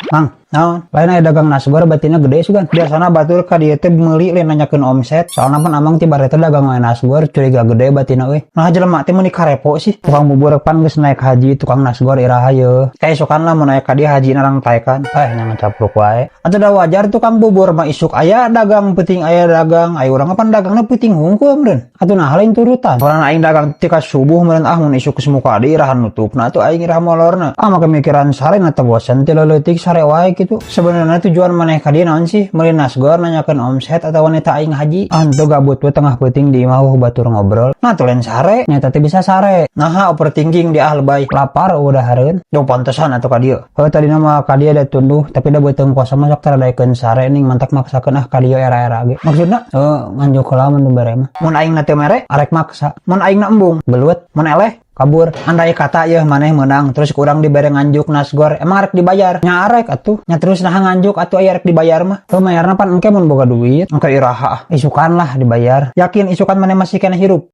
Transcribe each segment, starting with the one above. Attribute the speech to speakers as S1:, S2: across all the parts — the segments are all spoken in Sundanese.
S1: Mang, naon? Lain aya dagang nasgor batina gede sugan. Biasana batur ka dieu teh meuli lain nanyakeun omset. Soalna pan amang ti bareta dagang wae nasgor, curiga gede batina euy. Nah, jelema teh meuni karepo sih. Tukang bubur pan geus naik haji, tukang nasgor iraha ye. Kaesokan lah mun naik ka dieu haji narang taekan. Eh, nyangan capruk wae. Atuh da wajar tukang bubur mah isuk aya dagang, peuting aya dagang. Ayo urang pan dagangna peuting hungkul meureun. Atuh nah lain turutan. Urang aing dagang ti ka subuh meureun, ah, mun isuk geus muka deui iraha nutupna atuh aing, iraha molorna. Ah, make mikiran sare na teh, bosen ti leutik sare wae kitu. Sebenarnya tujuan maneh ka dieu naon sih? Meuli nasgor, nanyakeun omset, atawa nita aing haji? Ah, henteu, gabut we tengah peuting di imah batur ngobrol. Nah, tuh lain sare, nyata teh bisa sare. Nah, overthinking di ah, lebay. Lapar udah hareun. Yo pantesan atuh ka dieu. Heuh, tadi nama ka dieu da tunduh, tapi da beuteung kosong mah sok taradaekeun sare ning mantak maksakeun ah ka dieu era-era ge. Maksudna, heuh, nganjuk heula mun dibere mah. Mun aing na teu mere, arek maksa. Mun aing na embung, belut. Mun eleh, kabur. Andai kata yeuh maneh menang terus kurang dibere nganjuk nasgor, emang arek dibayar? Nya arek atuh. Nya terus nah nganjuk atuh aya arek dibayar mah? Heuh, mayarna pan engke mun boga duit. Engke iraha? Isukan lah dibayar. Yakin isukan maneh masih kena hirup?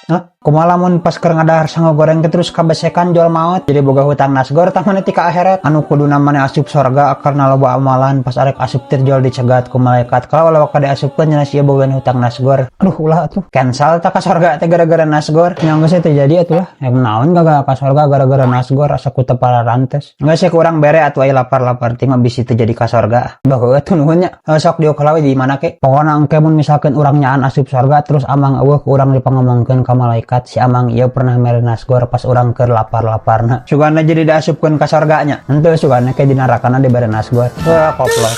S1: Hah? Kumaha lamun pas keur ngadahar sango goreng teh terus kabesekan jual maot, jadi boga hutang nasgor tah maneh ti ka akhirat? Anu kuduna maneh asup sorga karena loba amalan, pas arek asup teh jual dicegat ku malaikat, kalau lawa kade asupkeun nya sia boga hutang nasgor. Aduh, ulah atuh, cancel tah ka sorga teh gara-gara nasgor. Nya geus teh jadi atuh lah. Ya naon gagal ka sorga gara-gara nasgor, asa ku teu pararantes. Geus ku urang bere atuh, aya lapar-lapar ting mah bisi teu jadi ka sorga. Bah, atuh nuhun nya. Sok diuk heula we di mana ke. Pokona engke mun misalkeun urang nyaan asup sorga terus amang eueuh, ku urang dipangomongkeun ka malaikat, si amang ieu pernah mere nasgor pas urang keur lapar-laparna. Sugana jadi diasupkeun ka sorganya. Henteu, sugana ke di narakana dibere nasgor. Wah, koplok.